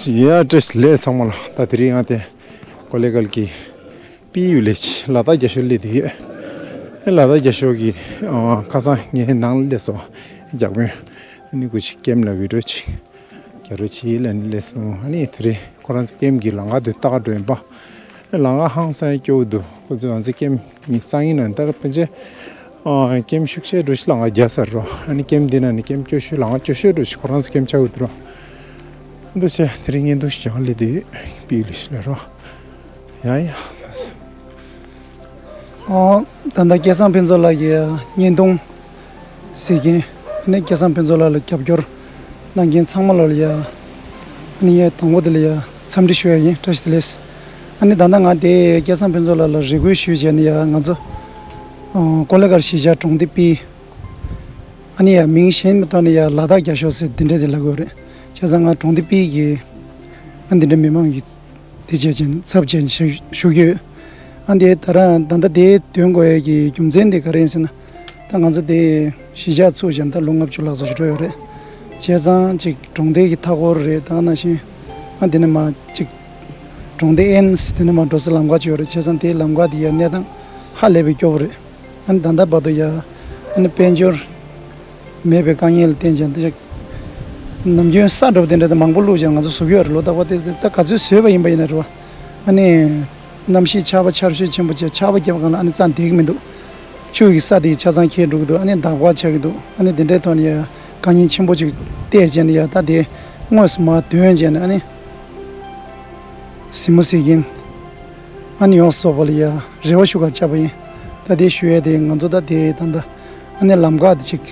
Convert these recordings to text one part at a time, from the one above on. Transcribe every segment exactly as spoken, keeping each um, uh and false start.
ཡ་བཀྲ་ཤིས་བདེ་ལེགས་ཚང་མ་ལ། ད་དེ་རིང་ང་དེ་ཀོ་ལེ་གལ་གྱི་པི་ཡུ་ལེཇ་ལ་དྭགས་རྒྱ་ཤོད་སླེབས་བསྡད་ཡོད། ཨེ་ལ་དྭགས་རྒྱ་ཤོད་ཀྱི་ཨ་ཁ་སང་ངའི་ནང་ལ་སླེབས་སོང་། རྒྱག་པོས་ཨ་ནི་སྐུ་མཁྱེན་ཀེམ་ལ་བི་ཌི་ཡོ་ཅིག་རྒྱག་རོགས་བྱེད་ལབ་ནས་སླེབས་སོང་། ཨ་ནི་དེ་རིང་ཁོ་རང་ཚོ་ཀེམ་གྱི་ལམ་ཁ་དེ་ལྟ་ག་འགྲོ་ཡིན་པ། ལམ་ཁ་ཧང་སང་སྐྱོ་བོ་འདུག་ཁོ་ཚོས་ང་ཚོའི་ཀེམ་གྱི་སང་ཉིན་ནང་ལྟར་ཕན་ཆད་ཨ་ཀེམ་ཤུགས་ཆེ་འགྲོ་ཞིག་ལམ་ཁ་རྒྱག་ཚར་རོ། ཨ་ནི་ཀེམ་འདི་ནང་ནས་ཀེམ་སྐྱོ་ཤོས་ལམ་ཁ་སྐྱོ་ཤོས་འགྲོ་ཞིག་ཁོ་རང་ཚོ་ཀེམ་ཆགས་འདུག་རོ། འདུག་བྱས་དེ་རིང་བརྙན་ཐུང་ཞིག་རྒྱག་སླེབས་དུས་པི་ཡུ་ལེཇ་ལ་རོ། ཡ་ཡ། ཨོ། ད་ལྟ་སྐལ་བཟང་ཕུན་ཚོགས་ལགས་ཀྱི་བརྙན་ཐུང་གཟིགས་མཁན། ཨ་ནི་སྐལ་བཟང་ཕུན་ཚོགས་ལགས་ལ་རྒྱབ་སྐྱོར་གནང་མཁན་ཚང་མ་ལ་ཡ། ཨ་ནི་ཡ་དང་པོ་དེ་ལ་ཡ་འཚམས་འདྲི་ཞུ་ཡ་ཡིན། བཀྲ་ཤིས་བདེ་ལེགས། ཨ་ནི་ད་ལྟ་ང་དེ་སྐལ་བཟང་ཕུན་ཚོགས་ལགས་ལ་རེ་སྐུལ་ཞུས་བྱས་ནས་ཡ་ང་ཚོ་ཨོ་ཀོ་ལེ་གལ་གཞིས་ཆགས་གྲོང་སྡེ་པི། ཨ་ནི་ཡ་མིང་གཞན་མི་ཐོག་ནས་ཡ་ལ་དྭགས་རྒྱ་ཤོད་ཟེར་འདི་འདྲ་དེ་ལབ་དགོས་རེད། བྱས་ཙང་ང་གྲོང་སྡེ་པི་གི་ཨ་འདི་འདྲ་མི་མང་གི་དེ་བྱས་ཅན་ཚབ་བྱས་ཞུ་ཞུ་གི་ཡོད། ཨ་འདི་ད་རང་ད་ལྟ་དེ་འདོན་དགོས་ཡས་ཀྱི་རྒྱུ་མཚན་དེ་ག་རེ་ཡིན་ཟེར་ན། ད་ང་ཚོ་དེ་གཞིས་ཆགས་ཚུགས་བཞིན་ད་ལོ་ལྔ་བཅུ་ལྷག་ཙམ་ཞིག་འགྲོ་ཡོད་རེད། བྱས་ཙང་ཅིག་གྲོང་སྡེ་གི་མཐའ་འཁོར་རེད། ད་ནང་བཞིན་ཨ་དེ་ནས་མ་ཅིག་གྲོང་སྡེ་ཨེན་སི་དེ་ནས་མ་འགྲོ་ས་ལམ་ཁ་ཅིག་ཡོད་རེད། བྱས་ཙང་དེའི་ལམ་ཁ་དེ་ཡ་གནས་སྟངས་ཧ་ལས་པའི་སྐྱོ་བོ་རེད། ཨ་ནི་ད་ལྟ་བར་དུ་ཡ་ཨ་ནི་དཔལ་འབྱོར་མེད་པའི་དཀའ་ངལ་ལ་བརྟེན་ཅིང་དེ་ནམ་རྒྱུན་ས་འགྲོ་བ་དེ་འདྲ་དེ་མང་པོ་བླུགས་ཅིང་ང་ཚོ་བཟོ་གི་ཡོད་རེད། ལོ་རྟག་པར་དེ་ད་ག་ཚོད་བཟོས་པ་ཡིན་པ་ཡིན་ན་རེད་བ། ཨ་ནི་གནམ་གཤིས་ཆར་པ་ཆར་ཞོད་ཆེན་པོ་བྱས། ཆར་པ་བརྒྱབ་གང་ལ་ཨ་ནི་རྩྭ་འདེགས་མི་འདུག་ཆུ་ཡི་ས་དེ་ཆ་ཚང་འཁྱེར་འགྲོ་གི་འདུག་ཨ་ནི་འདག་པ་ཆགས་ཀྱི་འདུག་ཨ་ནི་དེ་འདྲའི་ཐོག་ནས་ཡ་དཀའ་ངལ་ཆེན་པོ་ཅིག་བལྟས་བྱས་ནས་ཡ་ད་དེ་དངོས་སུ་མར་འདོན་བྱས་ནས་ཨ་ནི་གཟིགས་མོ་གཟིགས་མཁན་ཨ་ནི་ཡོངས་སུ་རྫོགས་པ་ལ་ཡ་རེ་བ་ཞུ་ག་བཅར་བ་ཡིན། ད་དེ་ཞུ་ཡས་དེ་ང་ཚོ་ད་དེ་ད་ལྟ་ཨ་ནི་ལམ་ཁ་དེ་ཅིག་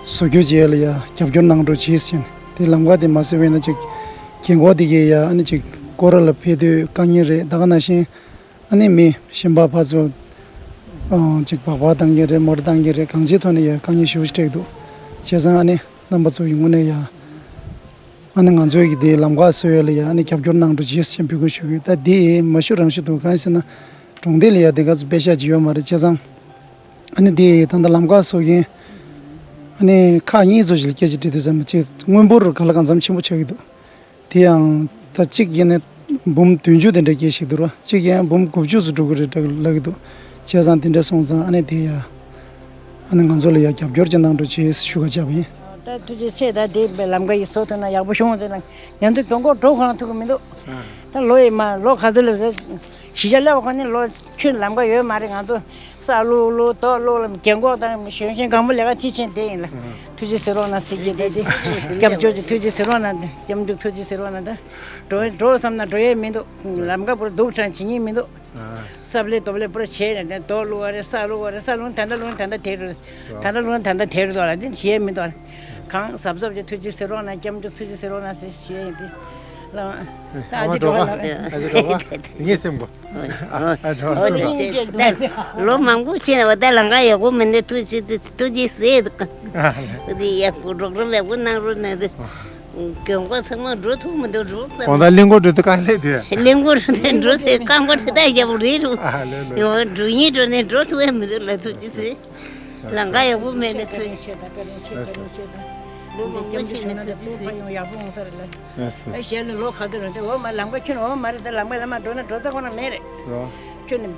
བཟོ་བཅོས་བྱས་ལ་ཡ་རྒྱབ་སྐྱོར་གནང་རོགས་བྱེད་ཟེར་ནས། དེ་ལམ་ཁ་དེ་མ་བཟོས་པ་ཡིན་ན་ཅིག་རྒན་གོག་དེ་གས་ཡ་ཨ་ནི་ཅིག་སྐོར་ར་ལ་ཕེབས་དུས་དཀའ་ངལ་རེད། ད་ག་ནང་བཞིན་ཨ་ནི་མི་གཞན་པ་ཕར་ཚུར་ཨང་ཅིག་སྦག་སྦག་བཏང་གི་རེད། མོ་ཊ་བཏང་གི་རེད། གང་ཅིའི་ཐོག་ནས་ཡ་དཀའ་ངལ་ཞེ་པོ་ཅིག་འཕྲད་ཀྱི་འདུག་བྱས་ཙང་ཨ་ནི་རྣམ་པ་ཚོ་ཡི་ངོས་ནས་ཡ་ཨ་ནི་ང་ཚོའི་གི་དེ་ལམ་ཁ་བཟོ་ཡས་ལ་ཡ་ཨ་ནི་རྒྱབ་སྐྱོར་གནང་རོགས་བྱེད་ཟེར་འབོད་སྐུལ་ཞུ་གི་ཡོད། ད་དེ་མ་ཞུ་རང་ཞུ་འདུག་གང་ཡིན་ཟེར་ན་གྲོང་སྡེ་ལ་ཡ་དེ་ག་ཚོད་པེ་ཤག་ཅིག་ཡོད་མ་རེད། བྱས་ཙང་ཨ་ནི་དེ་ད་ལྟ་ལམ་ཁ་བཟོ་མཁན་ཨ་ནི་ཁག་གཉིས་ཚོ་ཞིག་ལ་སྐད་ཆ་དྲིས་དུས་ཙམ་ཅིག་དངུལ་འབོར་ག་ལ་གང་འཚམ་ཆེན་པོ་ཆགས་ཀྱི་འདུག་དེ་ཡང་ད་གཅིག་ཡིན་ན་འབུམ་བདུན་ཅུ་དེ་འདྲ་སྐྱེ་ཞིག་འདུག་ར། གཅིག་ཡང་འབུམ་དགུ་བཅུ་ཙམ་འགྲོ་གི་རེད་ལབ་ཀྱི་འདུག་བྱས་ཙང་དེ་འདྲ་སོང་ཙང་ཨ་ནི་དེ་ཡ་ཨ་ནི་ང་ཚོ་ལ་ཡ་རྒྱབ་སྐྱོར་ཅིག་གནང་རོགས་བྱེད་ཞུ་ག་བཅར་བ་ཡིན། ད་ཐུགས་རྗེ་ཆེ། ད་དེ་ལམ་ཁ་ཡི་བཟོ་ཐུབ་ན་ཡག་པོ་བྱུང་། དེ་ལ་ཉན་དུ་གྱོང་གོག་འགྲོ་ཁོ་རང་ཐུག་གི་མི་འདུག་ད་ལོ་ཡི་མ་ལོ་ག་ཚོད་ལ་གཞིས་ཆགས་སླེབས་པ་ཁོ་ནི་ལོ་ཁྱོད་ལམ་ཁ་ཡོད་མ་རེད། ང་ཚོ་ས་བླུག་བླུག་རྡོ་བླུག་ལ་རྒན་གོག་དང་གཞོན་གཞོན་གང་པོ་ལས་ཀ་དེ་བྱེད་དེ་ཡིན་ལ། ཐུགས་རྗེ་གཟིགས་རོགས་གནང་ཟེར་གྱི་འདུག་དེ་སྐྱབས་བཅོལ་གྱི་ཐུགས་རྗེ་གཟིགས་རོགས་གནང་། སྐྱབས་འཇུག་ཐུགས་རྗེ་གཟིགས་རོགས་གནང་། ད་འགྲོ་འགྲོ་བསམ་ན་འགྲོ་ཡས་མི་འདུག་ལམ་ཁ་པུར་སྡུག་དྲགས་བྱེད་ཉིན་མི་འདུག་སབ་ལེ་དོབ་ལེ་པུར་བྱས་ནས་རྡོ་བླུག་བ་རེད། ས་བླུག་བ་རེད། ས་བླུག་ད་ལྟ་བླུག་ད་ལྟ་དེ་རུ་ད་ལྟ་བླུག་ད་ལྟ་དེ་རུ་འདུག་ལ། དེ་བྱེད་ཡས་མི་འདུག་གང་གཟབ་གཟབ་ཀྱི་ཐུགས་རྗེ་གཟིགས་རོགས་གནང་། སྐྱབས་འཇུག་ཐུགས་རྗེ་གཟིགས་རོགས་གནང་ཟེར་ཞུ་ཡས་ཡིན། དེ་ལ་ད་ཨ་ཅི་འགྲོ་ག་ལ། ཨ་ཅི་འགྲོ་ག་ངས་སེམས་གོ་ཨ་འགྲོ་ག་ལ། ལོ་མང་པོ་ཕྱིན་ནས་ད་ལམ་ཁ་ཡག་པོ་མེད་ནས་ཐུགས་རྗེ་ཐུགས་རྗེ་ཟེར་འདུག་དེ་ཡག་པོ་རོགས་རམ་ཡག་པོ་གནང་རོགས་གནང་དུས་གྱོང་གོག་ཚང་མ་འགྲོ་ཐུབ་མི་འདུག་འགྲོ་ཚར་གོང་ད་གླིང་སྐོར་འགྲོ་དུས་གང་སླེབས་དུས། གླིང་སྐོར་འགྲོ་དུས་རྐང་པ་ཁྲི་ཐག་རྒྱབ་རེད་རུ། ཨ་ལེ་ལེ། ཡང་འགྲོ་ཉིན་འགྲོ་ནས་འགྲོ་ཐུབ་ཡས་མི་འདུག་ལ། ཐུགས་རྗེ་ཟེར། ལམ་ཁ་ཡག་པོ་མེད་ནས་ཐུགས་རྗེ་ཆེ། ད་བཀའ་དྲིན་ཆེ། བཀའ་དྲིན་ཆེ། ད་ལོ་མང་པོ་ཕྱིན་ནས་ཐུགས་རྗེ་ཟེར། ཕ་ཡོང་ཡག་པོ་ཡོང་ས་རེད་ལ། ཨ་ཞལ་ནས་ལོ་ག་དུས་རེད་དེ་འོ་མ་ལམ་ཁ་ཁྱོད་འོ་མ་རེད། ད་ལམ་ཁ་ལ་མ་འགྲོ་ན་འགྲོ་ས་ཁོ་ན་མེད་རེད། རོ། ཁྱོད་ནི་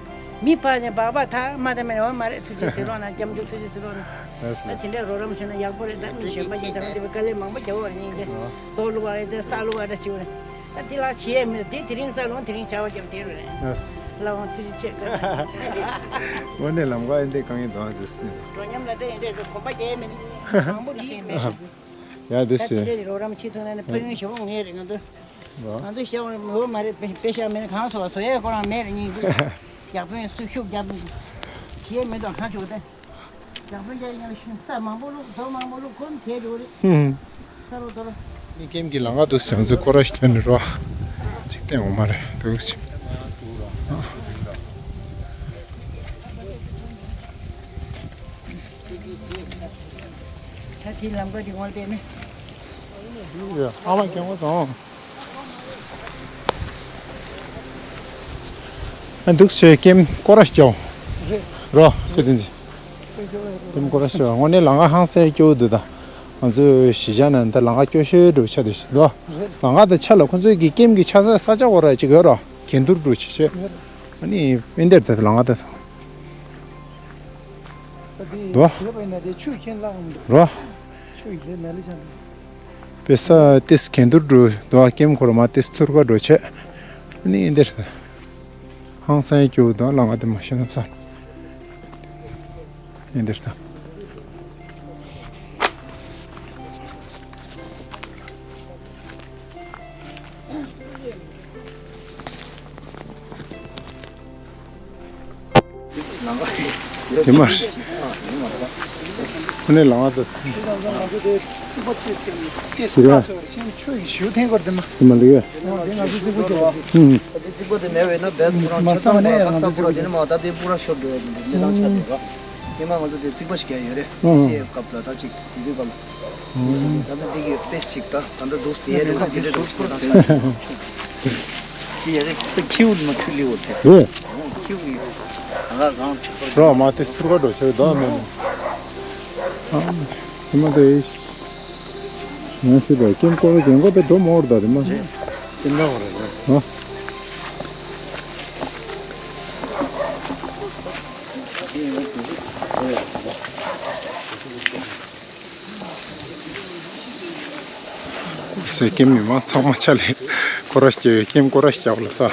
མི་ཕ་ནས་སྦག་སྦག་ཐག་མ་ད་མེད་ནས་འོ་མ་རེད། ཐུགས་རྗེ་གཟིགས་རོགས་གནང་། སྐྱབས་འཇུག་ཐུགས་རྗེ་གཟིགས་རོགས་གནང་། ད་དེ་འདྲའི་རོགས་རམ་བྱས་ན་ཡག་པོ་རེད། ད་མི་གཞན་པ་གྱིས་ད་ག་དེ་བའི་དཀའ་ལས་མང་པོ་བརྒྱབ་པ་རེད། སྙིང་རྗེ། རྡོ་བླུགས་པ་རེད། དེ་ས་བླུགས་པ་རེད་ཅིག་རེད། ད་དེ་ལ་བྱེད་ཡས་མེད། དེ་དེ་རིང་ས་ལོང་དེ་རིང་བྱ་བ་བརྒྱབ་དེ་རུ་རེད། ལགས་སོ། ལགས་འོང་། ཐུགས་རྗེ་ཆེ། དངོས་གནས་ལམ་ཁ་ཨེ་འདྲས་དཀའ་ངལ་འདུག་ཨ། འདུག་སེ། འགྲོ་མཉམ་ལ་དེ་ཨེ་འདྲས་དེ་གོམ་པ་རྒྱག་ཡས་མེད་ནི་མང་པོ་ལ་ཡས་མེད། ཡ་འདུག་ད་སེ། དེ་འདྲས་རོགས་རམ་བྱེད་ཐུབ་ན་ནི་ཕན་ཡོན་ཞེ་པོ་ངེས་རེད། ང་ཚོ་ང་ཚོ་ཤེས་པ་མེད་པ་མ་རེད། དཔེ་དཔེ་ཤག་མེད་ན་གང་སོ་བཟོ་ཡས་ཁོ་རང་མེད་རེད། སྙིང་རྗེ། རྒྱག་དཔོན་སུ་ཤུགས་རྒྱབ་བྱེད་ཡས་མེད་དོ། གང་བྱུང་ད། ཡག་པོ་རྒྱག་ཡིན་ན་ཤིང་ས་མང་པོ་བླུགས། རྡོ་མང་པོ་བླུགས། ཁོམ་དེ་འགྲོ་རེད། ཧུམ། ས་རུ་རྡོ་རུ། ནི་ཀེམ་གྱི་ལམ་ཁ་འདུག་སེ་ང་ཚོས་སྐོར་ར་ཞིག་ཐོན་ནས་རོ། ཅིག་བསྟན་འོང་མ་རེད་འདུག་ཅིག་ད་དེའི་ལམ་ཁ་དེ་ངོ་བལྟས་ནས། ཨ་མ་སྐྱོ་བོ་དང་། ཨ་འདུག་སེ་ཀེམ་སྐོར་ར་ཞིག་རྒྱག་རོ། ཁྱོད་བསྟན་ཟིན། ཀེམ་སྐོར་ར་ཤོད། དངོས་གནས་ལམ་ཁ་ཧང་སང་སྐྱོ་བོ་འདུག་ད། ང་ཚོས་གཞིས་ཆགས་ནང་ད་ལམ་ཁ་སྐྱོ་ཤོས་འདྲ་བོ་ཆགས་བསྡད་ཤག་འདུག། ལམ་ཁ་དང་ཆ་ལ་ཁོང་ཚོའི་གི་ཀེམ་གི་ཆགས་ས་ས་ཆ་སྐོར་ར་ཅིག་ཡོད་ར། གྱེན་ཐུར་འདྲ་བོ་ཆེ་ཆེ། ཨ་ནི་ཨེ་འདིར་ད་ལམ་ཁ་ད། འདུག་ར། དཔེ་ས་ཏིས་གྱེན་ཐུར་འདྲ་བོ་འདུག། ཀེམ་སྐོར་མ་ཏིས་ཐུར་ཀ་འདྲ་བོ་ཆེ། ཨ་ནི་ཨེ་འདིར་ད། ཧང་སང་སྐྱོ་བོ་འདུག། ལམ་ཁ་དེ་མ་ཤེས་ན་ས། ཡིན་འདིར་ད། དེ་མ་རེད། ཁོ་ནས་ལམ་ཁ་དེ། དེ་མ་ལུས། ཨ། དེ་རྩིག་པ་དེ་མེད་པས་ན་བལ་སྤུ་ར་ཆ་ཚང་པ་ཁ་ས་སྤུ་ར་དེ་ནི་མ་ད་དེ་སྤུ་ར་ཤོར་འགྲོ་ཡ་དེ་འདྲ་གནས་སྟངས་ཆགས་འདུག་ར། དེ་མ་ང་ཚོ་དེ་རྩིག་པ་ཞིག་རྒྱག་ཡོད་རེད། ཨ། སི་སི་ཨེཕ་སྐབས་ལ་ད་ཅིག་དེ་དུས་སྐབས་ལ། ད་ལྟ་དེ་གི་དཔེ་ཞིག་ད་ད་ལྟ་འདུག་དེ་ཡ་རེད་ས་དེ་འདྲ་འདུག་གནས་སྟངས་ཆགས་འདུག་ར། དེ་ཡ་རེད་ས་ཁྱིའུ་ནི་མ་ཁྱུ་ལི་འོ་དེ། རེད། ཁྱིའུ་ནི་ང་རང་ཆགས་པ་ར་མ་དེ་སྤུ་ར་འགྲོ་ཆེ་བ་འདུག་མེད་མོ། ཨ། དེ་མ་དེ། ང་སྲིད་པའི་ཀེམ་སྐོར་རྒན་གོག་དེ་འགྲོ་མ་འོར་ད་རེད་མ་སོང་། ཀེམ་འདྲ་བ་རེད་རེད། ཨ། སེ་ཀེམ་མི་མང་ཚང་མ་ཆ་ལས་སྐོར་ར་སྐྱེ་བའི་ཀེམ་སྐོར་ར་སྐྱབས་ལ་ས།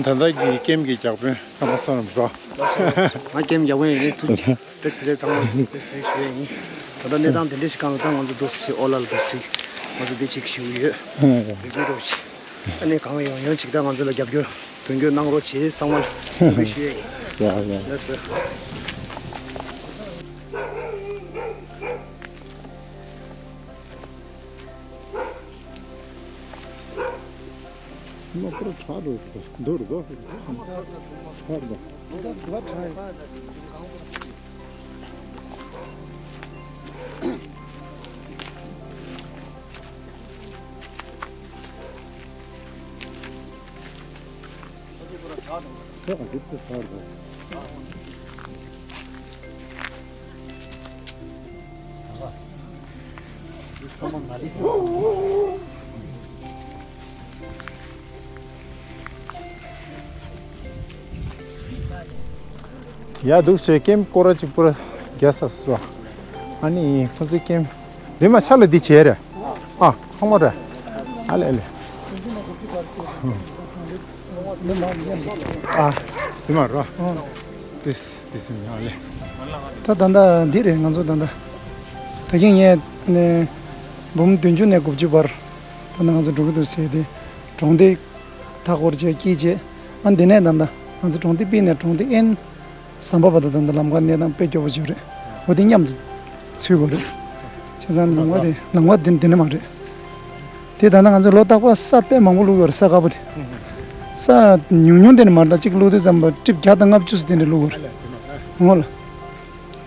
ད་ལྟ་གི་ཀེམ་གྱི་རྒྱག་དཔོན་ཚང་མ་སོང་རམ་འགྲོ། ང་ཀེམ་རྒྱག་དཔོན་ཡིན། ཐུགས་རྗེ་བཀྲ་ཤིས་བདེ་ལེགས། ཚང་མ་བཀྲ་ཤིས་བདེ་ལེགས་ཞུ་ཡ་ཡིན། ད་ལྟ་གནས་སྟངས་དེ་འདྲ་ཞིག་སྒང་ལ་ད་ང་ཚོ་འདུག་སེ་ཨོ་ལ་ལ་འདུག་སེ་ང་ཚོ་འདི་གཅིག་ཞུ་ཡོད། རིག་པའི་རོགས་ཞེས་ཨ་ནི་གང་ཡོང་ཡོང་ཅིག་ད་ང་ཚོ་ལ་རྒྱབ་སྐྱོར་དོན་འཁྱོལ་གནང་རོགས་བྱེད། ཚང་མ་ལ་ཐུགས་རྗེ་ཞུ་ཡ་ཡིན། ཡ་ཡ། ལགས་སོ། མ་ཁུར་ཁྲག་རུ་འདུར་གོ་ཁྲག་རུ། ཁྲག་རུ་ཁྲག་རུ། ཡ་འདུག་བྱས་ཀེམ་སྐོར་ར་གཅིག་པུ་ར་རྒྱག་ས་སོ། ཨ་ནི་ཁོ་ཚོའི་ཀེམ་འདི་མ་ཆ་ལ་འདི་བྱས་རེད། ཨ་ཚང་མ་རེད། ཨ་ལེ་ཨ་ལེ། ཨ་འདི་མ་རོ། ཏིས་ཏིས་མི་ཨ་ལེ། ད་ད་ལྟ་འདི་རེད། ང་ཚོ་ད་ལྟ་ད་གིན་ངས་ནས་འབུམ་བདུན་ཅུ་ནས་དགུ་བཅུ་བར་ད་ལྟ་ང་ཚོ་འགྲོ་གི་འདུག་ཟེར་ཏེ་གྲོང་སྡེ་མཐའ་སྐོར་བྱས་དཀྱིལ་བྱས། ཨ་འདི་ནས་ད་ལྟ་ང་ཚོ་གྲོང་སྡེ་པི་ནས་གྲོང་སྡེ་ཨེན་ཟམ་པ་བར་དུ་ད་ལྟ་ལམ་ཁ་གནས་སྟངས་དཔེ་སྐྱོ་པོ་ཅིག་རེད། འོ་དེ་མཉམ་དུ་ཚུད་དགོས་རེད། བྱས་ཙང་ལམ་ཁ་དེ་ལམ་ཁ་དེ་འདི་ནས་མ་རེད། དེ་ད་ལྟ་ང་ཚོ་ལོ་རྟག་པར་ས་དཔེ་མང་པོ་བླུགས་ཡོད་རེད། ས་དཀར་པོ་དེ། ས་ཉུང་ཉུང་དེ་ནས་མ་རེད། ད་གཅིག་བླུགས་དུས་ཙམ་པ་ཊིབ་བརྒྱ་དང་ལྔ་བཅུ་ཙམ་དེ་འདྲ་བླུགས་དགོས་རེད། འོ་ལ།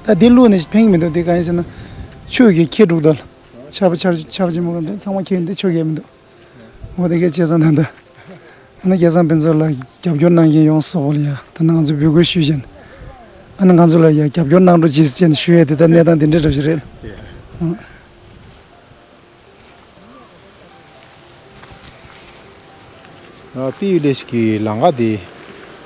ད་དེ་བླུགས་ནས་ཕན་གྱི་མི་འདུག་དེ་གང་ཡིན་ཟེར་ན་ཆུ་གིས་ཁྱེར་འགྲོ་གི་འདུག་ཆར་པ་ཆར་ཆར་པ་ཆེན་པོ་འདི་ཚང་མ་ཁྱེར་འདི་ཆུ་གིས་མི་འདུག་འོ་དེ་གས་བྱས་ཙང་ད་ལྟ། ཨ་ནི་སྐལ་བཟང་ཕུན་ཚོགས་ལགས་རྒྱབ་སྐྱོར་གནང་མཁན་ཡོངས་སུ་ཧོལ་ཡ་ད་ནང་ཚོ་འབོད་སྐུལ་ཞུས་བཞིན། ཨ་ནི་ང་ཚོ་ལ་ཡ་རྒྱབ་སྐྱོར་གནང་རོགས་བྱེད་ཟེར་ནས་ཞུ་ཡས་དེ་ད་གནས་སྟངས་དེ་འདྲ་འདྲ་ཞིག་རེད། ཨང་། པི་ཡུ་ལེ་ཤི་གི་ལམ་ཁ་དེ་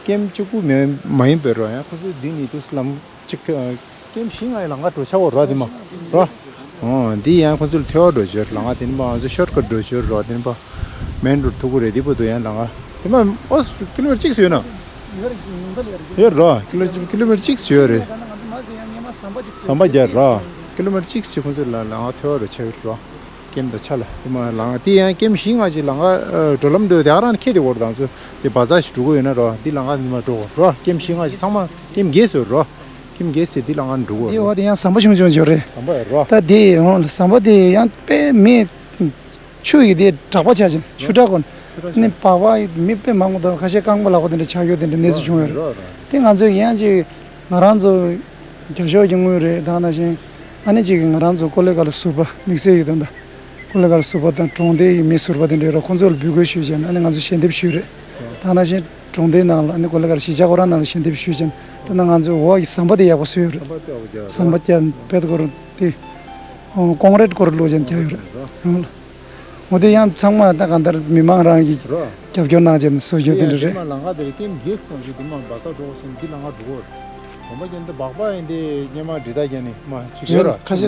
ཀེམ་གཅིག་པུ་མེད་མ་ཡིན་པའི་རོ། ཡང་ཁོ་ཚོས་འདི་ནི་དུས་ལམ་གཅིག་ཀེམ་བཞི་ལྔ་ཡི་ལམ་ཁ་འགྲོ་ཆགས་པ་རོ། དེ་མ་རོ། འོ་འདི་ཡང་ཁོ་ཚོ་ལ་ཐོལ་བ་འགྲོ་ཆོག་ལམ་ཁ་དེ་ནི་མ་ང་ཚོ་ཤོར་ཀ་འགྲོ་ཆོག་རོ། དེ་ནི་མ་མེན་རོ་ཐུག་གི་རེད། དེ་བར་དུ་ཡང་ལམ་ཁ་དེ་མ་ཨོ་ཀི་ལོ་མི་ཊར་གཅིག་ཙམ་ཡོད་ན། ཡོད་རོ། ཀི་ལོ་ཀི་ལོ་མི་ཊར་གཅིག་ཙམ་ཡོད་རེད། ཟམ་པ་རྒྱག་རོ། ཀི་ལོ་མི་ཊར་གཅིག་ཙམ་ཁོ་ཚོ་ལ་ལམ་ཁ་ཐོལ་བ་འགྲོ་ཆགས་ཡོད་རོ། ཀེམ་དང་ཆ་ལ་དེ་མ་ལམ་ཁ་དེ་ཡང་ཀེམ་བཞི་ལྔ་ཅིག་ལམ་ཁ་འགྲོ་ལམ་འགྲོ་དེ་ཨ་རང་ཁེ་དེ་འོར་དང་ཚོ་དེ་བ་ཛར་ཞིག་འགྲོ་གི་ཡོད་ན་རོ། འདི་ལམ་ཁ་དེ་མ་འགྲོ་རོ། ཀེམ་བཞི་ལྔ་ཅིག་ཚང་མ་ཀེམ་བརྒྱད་ཙམ་རོ། ཁྱིམ་རྒྱལ་སྲིད་འདི་ལ་ང་འགྲོ་དགོས་འདི་འོ་རོ། དེ་ཡང་ཟམ་པ་ཆུང་ཆུང་ཅིག་རེད། ཟམ་པ་ཡོད་རོ། ད་དེ་འོ་ཟམ་པ་དེ་ཡང་དཔེ་མི་ཆུ་ཡི་དེ་དྲག་པ་ཆགས་ཅིང་ཆུ་དྲག་གོ་ནི་པགས་པ་མི་དཔེ་མང་པོ་དང་ཁ་ཤས་རྐང་པ་ལག་པ་དེ་འདྲ་ཆགས་ཡོད་དེ་འདྲ་གནས་ཚུལ་བྱུང་ཡོད་རེད། དེ་ང་ཚོས་ཡང་ཅིག་ང་རང་ཚོ་རྒྱ་ཤོག་གི་དངུལ་རེད་ད་ནང་བཞིན་ཨ་ནི་ཅིག་ང་རང་ཚོ་ཀོ་ལེ་ག་ལ་ཟུར་པ་དམིགས་བསལ་ཡོད་དོན་དང་། ཀོ་ལི་གྷལ་ཟུར་པ་དང་གྲོང་སྡེའི་མི་ཟུར་པ་དེ་འདྲ་ཡོད་ར། ཁོང་ཚོ་ལ་འབོད་སྐུལ་ཞུས་བྱས་ནས་ཨ་ནི་ང་ཚོ་ཞལ་འདེབས་ཞུས་རེད། ད་ནང་བཞིན་གྲོང་སྡེའི་ནང་ལ་ཨ་ནི་ཀོ་ལི་གྷལ་གཞིས་ཆགས་ཁོ་རང་ནང་ལ་ཞལ་འདེབས་ཞུས་བྱས་ནས། ད་ནང་ང་ཚོའི་འོག་གི་ཟམ་པ་དེ་ཡག་པོ་བཟོས་ཡོད་རེད། ཟམ་པ་རྒྱག་པའི་སྐོར་དེ་ཀོང་རེད་སྐོར་བླུགས་བྱས་ནས་རྒྱག་ཡོད་རེད། འོ་དེ་ཡང་ཚང་མ་ད་གང་ལྟར་མི་མང་རང་གིས་རྒྱབ་སྐྱོར་གནང་བྱས་ནས་བཟོ་རྒྱུ་དེ་འདྲ་རེད། མ་ལང་ཀ་དེ་རེད། ཀེམ་རྒྱས་སོང་ཞིག་དེ་མ་བ་ས་འགྲོ་ཞིང་འདི་ལང་ཀ་འགྲོ་གོ་རེད། དགོན་པ་ཀྱང་འདི་སྦག་སྦག་ཡིན་ཏེ་སྙེ་མ་འབྲི་ད་ཀྱང་ནི་མ་ཅིག་ཡོད་ར། ཁ་ཤས་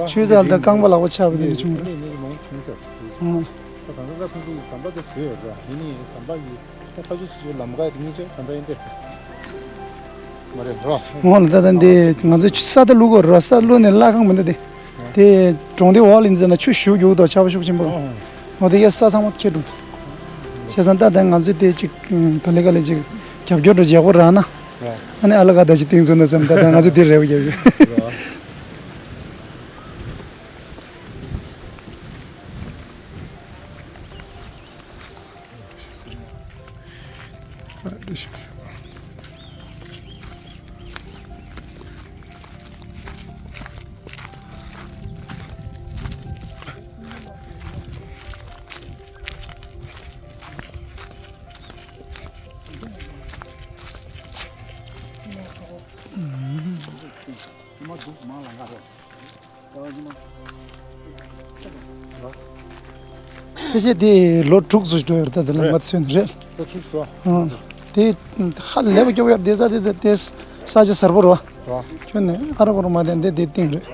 ཆུ་ཚ་ལ་རྐང་པ་ལག་པ་ཆག་པ་དེ་འདྲ་བྱུང་ར། ནི་ནི་མང་བྱུང་ཟེར། ཨང་། ད་ད་ད་ད་ཁོང་ཚོ་ཡི་ཟམ་པ་དེ་བཟོས་ཡོད་ར། ཡིན་ནི་ཟམ་པ་ཡི་ད་ཁ་ཆུ་སུ་ཆུ་ལམ་ཀ་དེ་གཉིས་ཆ་ད་ད་ཡིན་ཏེ། མ་རེད་ར། འོ་ལ་ད་ད་འདི་ང་ཚོ་ཆུ་ས་ད་བླུག་གོ་ར། ས་བླུག་ནས་བླ་ཁང་མི་འདུག་དེ། དེ་གྲོང་སྡེ་འོག་ལ་ཡིན་ཟེར་ན་ཆུ་ཞུགས་རྒྱུག་དོ་ཆར་པ་ཤུགས་ཆེན་པོ། འོ་དེ་གའི་ས་ཚང་མ་ཁྱེར་འགྲོ་འདུག་བྱས་ཙང་ད་ལྟ་ང་ཚོས་དེ་ཅིག་ག་ལེ་ག་ལེ་ཅིག་རྒྱབ་སྐྱོར་འགྲོ་རྒྱག་པོ་རག་ན། ཨ་ནི་ཨ་ལ་ག་ད་ཅིག་སྟེང་ཚོ་ན་བསམ། ད་ལྟ་ང་ཚོ་དེ་རེ་བ་རྒྱབ་ཡོད། ཕལ་ཆེར་དེ་ལོ་དྲུག་ཙམ་འགྲོ་ཡོད་རེད། ད་དེ་ལ་མ་ཚོད་ནི་རེད། ལོ་དྲུག་ཙམ། ཨང་། དེ་ཧ་ལས་པ་སྐྱོ་བོ་ཡོད་རེད། དེ་ས་དེ་དེ་ས་ཆ་གསར་པོ་རེད་བ། ཁྱོད་ནི་ཨ་ར་གོ་ར་མ་དེ་འདི་དེ་སྟེང་རེད།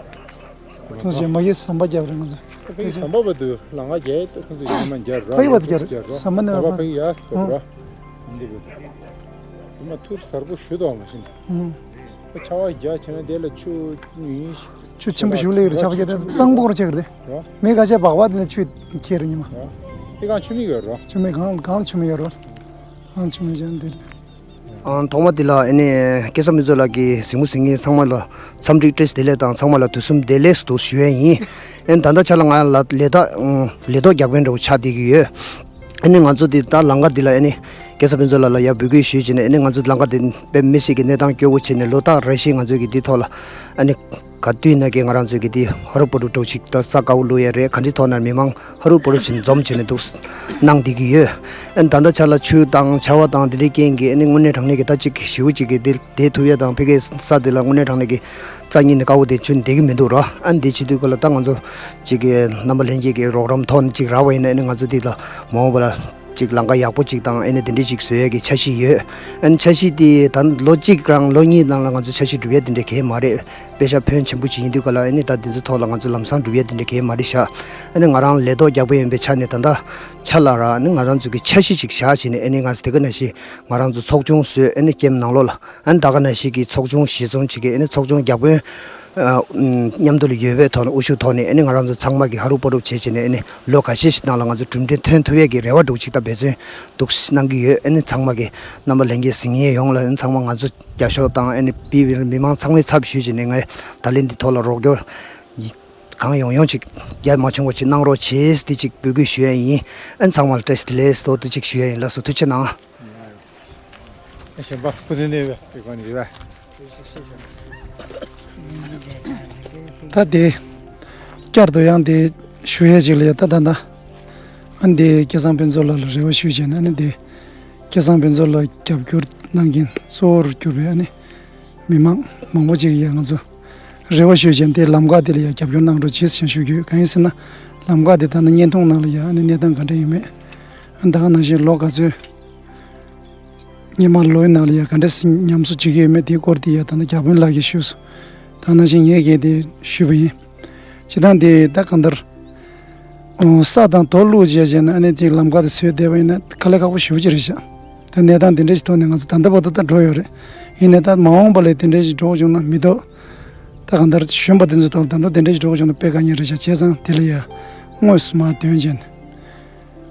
ཐུགས་རྗེ་མ་གི་ཟམ་པ་རྒྱབ་རེད་ང་ཚོ། ཕ་གི་ཟམ་པ་བར་དུ་ལམ་ཁ་རྒྱག་ཡས་ཁོང་ཚོ་ཡིན་མ་རྒྱག་ར། ཕ་གི་བར་དུ་རྒྱག་རེད། ཟམ་པ་ནས་ཟམ་པ་ཕ་གི་ཡར་སི་བར་དུ་ར། འདི་བར་དུ། དེ་མ་ཐུར་གསར་པོ་ཞུ་དོ་མ་ཤེས་ན། ཨང་། ཆར་པ་རྒྱག་བྱས་ན་དེ་ལ་ཆུ་ཉུང་ཤས། ཆུ་ཆེན་པོ་ཞིག་སླེབས་རེད། ཆར་པ་རྒྱག་དུས་གཙང་པོ་རུ་ཆགས་རེད། ར། མི་ཁ་ཤས་སྦག་སྦག་དེ་ནས་ཆུ་ཁྱེར་རེད་ཉི་མ། ར། དེ་གང་ཆུ་མིག་ཡོད་ར། ཆུ་མིག་གང་གང་ཆུ་མིག་ཡོད་ར། གང་ཆུ་མིག་ཅན་དེ་རེད། ཨང་། ཐོག་མ་དེ་ལ་ཨ་ནི་སྐལ་བཟང་ཕུན་ཚོགས་ལགས་ཀྱིས་གཟིགས་མོ་གཟིགས་མཁན་ཚང་མ་ལ་འཚམས་འདྲི་བཀྲ་ཤིས་བདེ་ལེགས་དང་། ཚང་མ་ལ་དུས་གསུམ་བདེ་ལེགས་སུ་འདུག་ཞུ་ཡས་ཡིན། ཨ་ནི་ད་ལྟ་ཆ་ལ་ང་ལ་ལས་ད་ལས་ཐོག་རྒྱག་མཁན་འདྲ་བོ་ཆགས་བསྡད་ཀྱི་ཡོད། ཨ་ནི་ང་ཚོ་འདི་ད་ལམ་ཁ་འདི་ལ་ཨ་ནི་སྐལ་བཟང་ཕུན་ཚོགས་ལགས་ལ་ཡར་འབོད་སྐུལ་ཞུས་བྱས་ནས། ཨ་ནི་ང་ཚོ་ལམ་ཁ་འདི་དཔེ་མི་སྲིད་ཀྱི་གནས་སྟངས་སྐྱོ་བོ་བྱས་ནས། ལོ་ལྟར་རེ་བཞིན་ང་ཚོས་ཀྱི་འདི་ཐོག་ལ་ཨ་ནི་ག་དུས་ན་གི་ང་རང་ཚོས་ཀྱི་འདི་ཧ་རུ་པོ་རུ་འདྲ་བོ་ཅིག་ད་ས་དཀར་པོ་བླུག་ཡས་རེད། ག་འདྲའི་ཐོག་ནས་མི་མང་ཧ་རུ་པོ་རུ་བྱས་ནས་འཛོམས་བྱས་ནས་འདུག་གནང་བསྡད་ཀྱི་ཡོད། ཨ་ནི་ད་ལྟ་ཆ་ལ་ཆུ་དང་ཆར་པ་དང་འདི་འདྲའི་རྐྱེན་གྱིས་ཨ་ནི་དངོས་གནས་དྲང་གནས་ཀྱི་ད་ཅིག་ཞེ་པོ་ཅིག་གི་འདི་བསྡད་ཐུབ་ཡས་དང་། ཕ་གིའི་ས་འདི་ལ་དངོས་གནས་དྲང་གནས་ཀྱི་རྩ་གཉིས་ནས་དཀར་པོ་དེ་ཆུ་བསྡད་ཀྱི་མི་འདུག་ར། ཨ་ནི་འདི་བྱེད་དུས་སྐབས་ལ་ད་ང་ཚོ་ཅིག་གི་རྣམ་པ་ལྷན་རྒྱས་ཀྱི་རོགས་རམ་ཐོག་ནས་ཅིག་རག་པ་ཡིན་ན། ཨ་ནི་ང་ཚོ་འདི་ལ་མ་འོངས་པ་ལ་ཅིག་ལམ་ཁ་ཡག་པོ་ཅིག་དང་། ཨ་ནི་དེ་འདྲ་ཅིག་བཟོ་ཡས་ཀྱི་འཆར་གཞི་ཡོད། ཨ་ནི་འཆར་གཞི་དེ་ད་ལོ་གཅིག་རང་ལོ་གཉིས་ནང་ལ་ང་ཚོ་འཆར་གཞི་འགྲུབ་ཡས་དེ་འདྲ་གང་ཡང་མ་རེད། དཔེ་ཆ་ཕོན་ཆེན་པོ་ཅིག་ཡིན་དུས་སྐབས་ལ། ཨ་ནི་ད་དེ་ཚོ་ཐོག་ལ་ང་ཚོ་ལམ་སང་འགྲུབ་ཡས་དེ་འདྲ་གང་ཡང་མ་རེད་ཤག། ཨ་ནི་ང་རང་ལས་ཐོག་རྒྱག་པ་ཡིན་པའི་ཆ་ནས་ད་ལྟ་ཆ་ལ་ར། ཨ་ནི་ང་རང་ཚོ་གི་འཆར་གཞི་ཅིག་བཞག་བྱས་ནས། ཨ་ནི་ང་ཚོ་དེ་ག་ནང་བཞིན་ང་རང་ཚོ་ཚོགས་ཆུང་བཟོས། ཨ་ནི་ཀེམ་ནང་ལོགས་ལ། ཨ་ནི་ད་ག་ནང་བཞིན་གྱི་ཚོགས་ཆུང་གཞི་བཟུང་བྱེད་ཀྱི། ཨ་ནི་ཚོགས་ཆུང་བརྒྱ་དཔོན་ཨ་མཉམ་དུ་ལ་ཡོད་པའི་ཐོག་ནས། དབུ་བཞུགས་ཐོག་ནས། ཨ་ནི་ང་རང་ཚོ་ཚང་མ་གི་ཧ་རུ་པོ་རུ་བྱེད་བྱས་ནས། ཨ་ནི་ལོ་འགའ་ཤས་ཤིག་ནང་ལ་ང་ཚོ་གྲུབ་འབྲས་ཐོན་ཐུབ་ཡས་ཀྱི་རེ་བ་འདྲ་བོ་ཅིག་དང་འབད་བརྩོན་འདུག་གནང་གི་ཡོད། ཨ་ནི་ཚང་མ་གི་རྣམ་པ་ལྷན་རྒྱས་གཟིགས་མཁན་ཡོངས་ལ། ཨ་ནི་ཚང་མ་ང་ཚོ་རྒྱབ་སྐྱོར་དང་། ཨ་ནི་པི་བི་མི་མང་ཚང་མའི་ཚབ་ཞུས་བྱས་ནས་ངས་ད་ལན་འདི་ཐོག་ལ་རོགས་སྐྱོར་གང་ཡོང་ཡོང་ཅིག་རྒྱ་མ་ཆུང་བ་ཅིག་གནང་རོགས་བྱེད་ཟེར་ཅིག་འབོད་སྐུལ་ཞུ་ཡས་ཡིན། ཨ་ནི་ཚང་མ་ལ་བཀྲ་ཤིས་བདེ་ལེགས་ཟེར་ཏོག་ཙམ་ཅིག་ཞུ་ཡས་ཡིན། ལགས་སོ། ཐུགས་རྗེ་གནང་། གཞན་པ་སྐུ་མདུན་ནས་བའི་གོ་ནས་རེད་བ། ད་དེ་བསྐྱར་དུ་ཡང་དེ་ཞུ་ཡས་ཅིག་ལ་ཡ། ད་ད་ད་ཨ་ནི་དེ་སྐལ་བཟང་ཕུན་ཚོགས་ལགས་ལ་རེ་བ་ཞུས་བྱས་ནས། ཨ་ནི་དེ་སྐལ་བཟང་ཕུན་ཚོགས་ལགས་རྒྱབ་སྐྱོར་གནང་མཁན་གཙོ་བོར་གྱུར་པའི་ཨ་ནི་མི་མང་མང་པོ་ཅིག་ཡ་ང་ཚོ་རེ་བ་ཞུས་བྱས་ནས། དེ་ལམ་ཁ་དེ་ལ་ཡ་རྒྱབ་སྐྱོར་གནང་རོགས་བྱེད་ཟེར་ཞུ་རྒྱུ་ཡོད། གང་ཡིན་ཟེར་ན་ལམ་ཁ་དེ་ད་ནི་བརྙན་ཐུང་ནང་ལ་ཡ་ཨ་ནི་གནས་སྟངས་ག་འདྲ་ཡིན་མེད། ཨ་ནི་ད་ག་ནང་བཞིན་ལོ་ག་ཚོད། སྔོན་མ་ལོའི་ནང་ལ་ཡ་ག་འདྲ་སེ་ཉམས་གསོ་བྱེད་ཀྱི་ཡོད་མེད་དེའི་སྐོར་དེ་ཡ་ད་ལྟ་བརྒྱ་དཔོན་ལགས་ཀྱིས་ཞུས་སོང་། ད་ནང་བཞིན་ངས་གལ་ཏེ་ཞུས་པ་ཡིན། སྤྱིར་བཏང་དེ་ད་གང་ལྟར། ཨོ། ས་དང་རྡོ་བླུགས་བྱས་བྱས་ན་ཨ་ནི་ཅིག་ལམ་ཁ་དེ་བཟོས་བསྡད་པ་ཡིན་ན་དཀའ་ལས་ཁག་པོ་ཞེ་པོ་ཅིག་རེད་ཤག། ད་གནས་སྟངས་དེ་འདྲ་ཞིག་ཐོག་ནས་ང་ཚོ་ད་ལྟ་བར་དུ་ད་འགྲོ་ཡོད་རེད། ཡིན་ནའི་ད་མ་འོངས་པ་ལ་དེ་འདྲ་ཞིག་འགྲོ་བྱུང་ན་མི་ཐོག། ད་གང་ལྟར་གཞོན་པ་དེ་ཚོ་ཐོག་ལ་ད་ལྟ་དེ་འདྲ་ཞིག་འགྲོ་བྱུང་ན་དཔེ་དཀའ་ངལ་རེད་ཤག། བྱས་ཙང་དེ་ལ་ཡ་དངོས་སུ་མར་འདོན་བྱས་ནས།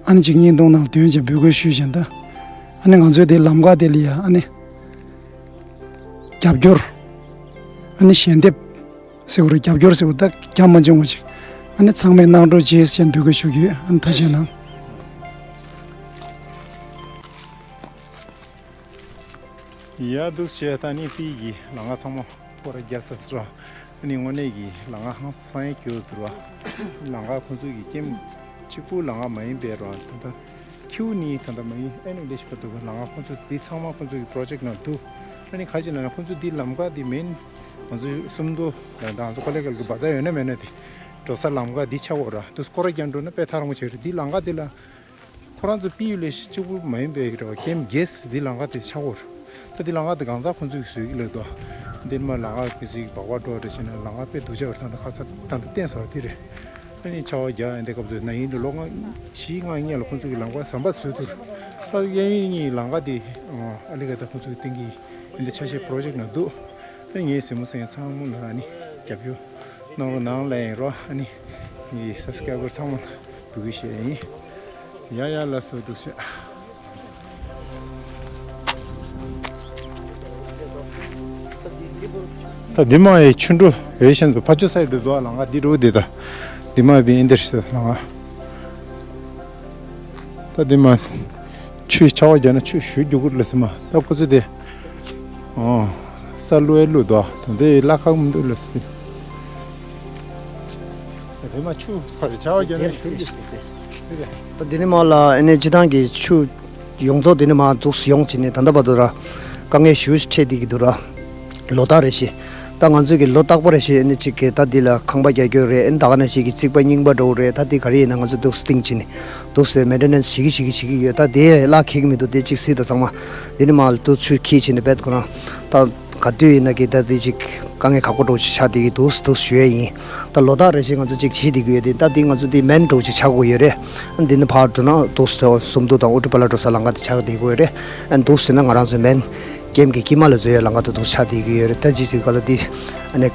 ཨ་ནི་ཅིག་བརྙན་ཐུང་ནང་འདོན་བྱས་འབོད་སྐུལ་ཞུས་བྱས། ད་ཨ་ནི་ང་ཚོའི་དེ་ལམ་ཁ་དེ་ལ་ཡ་ཨ་ནི་རྒྱབ་སྐྱོར། ཨ་ནི་ཞལ་འདེབས་ཟེར་བ་རེད། རྒྱབ་སྐྱོར་ཟེར་བ་ད་རྒྱ་མ་འབྱུང་བ་ཞིག། ཨ་ནི་ཚང་མས་གནང་རོགས་བྱེད་ཟེར་འབོད་སྐུལ་ཞུ་གི་ཡོད། ཨ་ནི་ཐུགས་རྗེ་གནང་། ཡ་འདུག་བྱས། ད་ནི་པི་གི་ལམ་ཁ་ཚང་མ་སྐོར་ར་རྒྱག་ཚར་སོང་། ཨ་ནི་དངོས་གནས་ཀྱི་ལམ་ཁ་ཧང་སང་ཡ་སྐྱོ་འདུག་ར། ལམ་ཁ་ཁོང་ཚོ་གི་ཀེམ་གཅིག་པུ་ལམ་ཁ་མ་ཡིན་པའི་ར། ད་ལྟ་ཁྱེའུ་ནི་ད་ལྟ་མ་ཡིན། ཨ་ནི་ལས་ཤིག་པ་འདུག་ག་ལམ་ཁ་ཁོང་ཚོ་འདི་ཚང་མ་ཁོང་ཚོ་གི་པྲོ་ཇེཀ་ནང་འདུག་ཨ་ནི་ཁ་ཅིག་ལ་ན་ཁོང་ཚོ་འདི་ལམ་ཁ་འདི་མེན། ང་ཚོ་སུམ་མདོ་ད་ང་ཚོ་ཀོ་ལེ་གལ་གི་བ་ཛ་ཡོད་ན་མེད་ན་དེ་འགྲོ་ས་ལམ་ཁ་འདི་ཆགས་འོ་ར། འདུག་སྐོར་ར་རྒྱག་འགྲོ་ན་དཔེ་ཐག་རིང་པོ་ཆགས་རེད། འདི་ལམ་ཁ་འདི་ལ། ཁོ་རང་ཚོ་པི་ཡུ་ལས་གཅིག་པུ་མ་ཡིན་པའི་རེ་བ་ཀེམ་གེས་འདི་ལམ་ཁ་དེ་ཆགས་འོར། ད་འདི་ལམ་ཁ་དེ་གང་ཚ་ཁོ་ཚོས་བཟོས་ཀྱི་ལབ་འདུག་འདིར་མ་ལམ་ཁ་གི་ཅིག་སྦག་སྦག་འགྲོ་རེ་བྱས་ན་ལམ་ཁ་དཔེ་སྡུག་ཅག་རེད། ད་ད་ཁ་ས་ད་ད་བསྟན་ས་དེ་རེད། ཨ་ནི་ཆར་པ་རྒྱག་ཡ་འདི་སྐབས་སུ་ན་ཡིན་ལོ་ལོ་ལྔ་བཞི་ལྔ་སྔོན་ལ་ཁོ་ཚོ་གི་ལམ་ཁ་ཟམ་པ་བཟོས་འདུག་ད་གཡས་གཡོན་གཉིས་ལམ་ཁ་དེ་ཨ་ལི་ཀ་ད་ཁོ་ཚོ་གི་སྟེང་གི་འདི་ཆ་ཤས་པྲོ་ཇེཀ་ནང་འདུག་ཨ་ནི་ངའི་སེམས་མོ་སེང་ཚང་མོ་ལ་ཨ་ནི་རྒྱབ་སྐྱོར་གནང་རོགས་གནང་ལབ་ཡིན་རོགས། ཨ་ནི་ངའི་སབ་སི་ཀ་རའི་བར་ཚང་མ་ལ་འབུལ་གི་བཤད་ཡིན། ཡ་ཡ་ལ་སོ་འདུག་ཤག་ད་འདི་མ་ཡི་ཆུ་འགྲོ་འོས་ཤིན་ཏུ་ཕ་ཆུ་སའི་འགྲོ་འདུག་ལམ་ཁ་འདི་འགྲོ་འདི་ད་འདི་མ་བི་ཨིན་དེར་ཤི་ལམ་ཁ་ད་འདི་མ་ཆུ་ཆར་པ་རྒྱག་ན་ཆུ་ཞུ་རྒྱུ་གུར་ལ་སི་མ་ད་ཁོ་ཚོ་དེ། ཨོ། ས་བླུག་ཨེ་བླུག་དོ། དོན་དེ་ལ་ཁག་མི་འདུག་ལ་སི། དེ་མ་ཆུ་ཕར་བྱ་བ་རྒྱག་ན་ཞུ་གི་ཞུ་གི་ད་འདི་ནི་མ་ལ་ཨེ་ནས་སྤྱི་བཏང་གི་ཆུ་ཡོངས་རྫོགས་འདི་ནི་མ་འདུག་ཡོང་བྱས་ནས་ད་ལྟ་བར་དུ་ར་དཀའ་ངལ་ཞུ་འཕྲད་བསྡད་ཀྱི་འདུག་ར། ལོ་ལྟར་རེ་བཞིན། ད་ང་ཚོས་ཀྱི་ལོ་རྟག་པ་རེ་བཞིན་ཨེ་ནི་གཅིག་གི་ད་འདི་ལ་ཁང་པ་རྒྱག་རྒྱུ་རེད། ཨེ་ནི་ད་ག་ནང་བཞིན་གྱི་རྩིག་པ་རྙིང་པ་འགྲོ་གི་རེད། ད་འདི་ག་རེ་ཡིན་ན་ང་ཚོ་འདུག་སྟེང་བྱས་ནས་འདུག་སེ་མེན་ཊེ་ནན་སི་བྱེད་ཀྱི་བྱེད་ཀྱི་བྱེད་ཀྱི་ཡོད། ད་དེ་གླ་འཁེལ་གྱི་མི་འདུག་དེ་གཅིག་སྲིད་ད་ཚང་མ་འདི་ནི་མ་ལ་འདུག་ཆུ་འཁྱིལ་བྱས་ནས་བེད་ཁོ་རང་ད་ག་དུས་ཡིན་ན་གི་ད་འདི་གཅིག་དཀའ་ངལ་ཁག་པོ་འགྲོ་ཅིག་ཆགས་བསྡད་ཀྱི་འདུག་འདུག་ཞུ་ཡས་ཡིན། ད་ལོ་ལྟར་རེ་བཞིན་ང་ཚོ་གཅིག་བྱེད་བསྡད་ཀྱི་ཡོད་དེ། ད་འདི་ང་ཚོ་འདི་མེན་འགྲོ་ཅིག་ཆགས་དགོས་ཡོད་རེད། འདི་ནི་ཕར་འགྲོ་ན་འདུག་སེ་སུམ་མདོ་དང་ཨུ་ཏུ་པ་ལ་འགྲོ་ས་ལམ་ཁ་དེ་ཆགས་བསྡད་ཀྱི་ཡོད་རེད། འདུག་ཟེར་ན་ང་རང་ཚོ་མེན། ཀེམ་གྱི་དཀྱིལ་མ་ལ་འཛུལ་ཡ་ལམ་ཁ་དེ་འདུག་ཆགས་བསྡད་ཀྱི་ཡོད་རེད། ད་ཅི་ཞིག་ག་ལ་འདི་ཨ་ནི་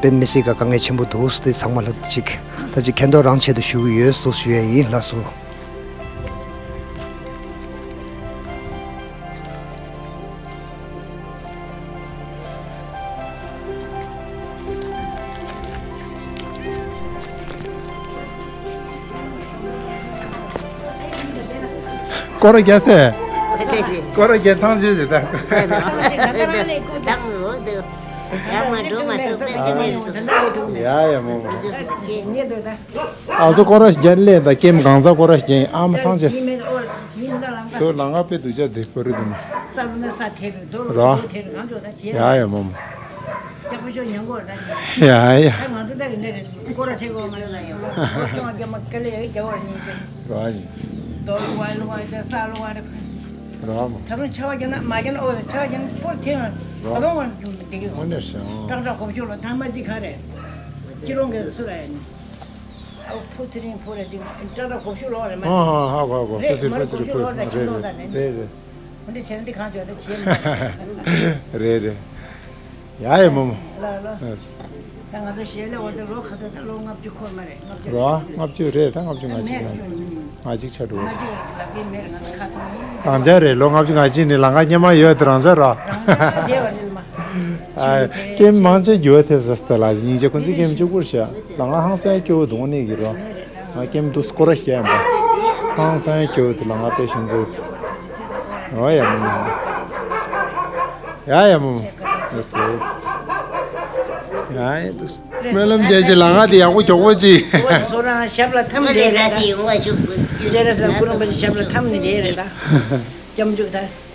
དཔེ་མི་སྲིད་ཀ་དཀའ་ངལ་ཆེན་པོ་འདུག་དེ་ཚང་མ་ལ་ཅིག་ད་ཅིག་མཁྱེན་རྟོགས་རང་ཆེད་དུ་ཞུ་གི་ཡོད་འདུག་ཞུ་ཡ་ཡིན་ལགས་སོ། སྐོར་ར་རྒྱག་ཟེར། སྐོར་ར་རྒྱག་ཐང་ཆད་ཟེར་ད། ཡ་ཡ་མོ་མོ། ཨ་ཚོ་སྐོར་ར་རྒྱག་ལེ་ད་ཀེམ་གང་ས་སྐོར་ར་རྒྱག་ཨ་མ་ཐང་ཆད། དོ་ལ་ང་པེ་དུ་ཅག་དེ་པ་རི་དུ་ནི། ར། ཡ་ཡ་མོ་མོ། ཡ་ཡ། ར་ཡིན། ར་མོ། དངོས་གནས་ཤང་། ཧ་ཧ་ཧ་གོ་གོ་ཕུ་ཚིར་ཕུ་ཚིར་ཕུ་རེད་རེད་རེད། འདི་བྱས་ན་འདི་གང་བྱས་ན་བྱས་མ་རེད། རེད་རེད། ཡ་ཡ་མོ་མོ། ལ་ལ། ད་ང་ཚོ་ཞལ་ལས་འོ་དེ་ལོ་ག་ཚོད་ད་ལོ་ལྔ་བཅུ་འཁོར་མ་རེད། ལྔ་བཅུ་རོ། ལྔ་བཅུ་རེད། ད་ལྔ་བཅུ་ང་གཅིག་ང་གཅིག་ཆ་འགྲོ། ང་གཅིག་ལབ་ཀྱི་མེད་རེད། ང་ཚོ་ཁ་ཐུག་རང་ཅག་རེད། ལོ་ལྔ་བཅུ་ང་གཅིག་ནི་ལམ་ཁ་སྙེ་མ་ཡོད་དེ་རང་ཅག་རོ། རང་ཅག་བསྡད་པ་རེད་མ། ཨ། ཀེམ་མང་ཆེ་འགྱུར་བ་ཐེབས་ས་སྟེ་ལ་སྙིང་རྗེ་ཁོ་ཚོ་ཀེམ་བཅུ་དགུར་བཞག་ལམ་ཁ་ཧང་སང་སྐྱོ་བོ་གདོང་ནས་གི་རོ། ང་ཀེམ་དུ་སྐོར་ར་བཤད་ཡ་མ། ཧང་སང་སྐྱོ་བོ་དེ་ལམ་ཁ་དཔེ་ཤིན་ཚོད། འོ་ཡ་མོ་མོ། ཡ་ཡ་མོ་མོ། ཡ་ཡ་དུ། སྨོན་ལམ་རྒྱག་ཅིག་ལམ་ཁ་དེ་ཡག་པོ་མགྱོགས་པོ་ཅིག་ཁོ་རང་ཞབས་ལ་འཐམ་བསྡད་རེད་ད། ཡོང་བ་ཞུ་དགོས། ཇེ་ར་ས་ཁོ་རང་པ་ཞབས་ལ་འཐམ་ནས་བསྡད་རེད་ད། སྐྱབས་འཇུག་ད།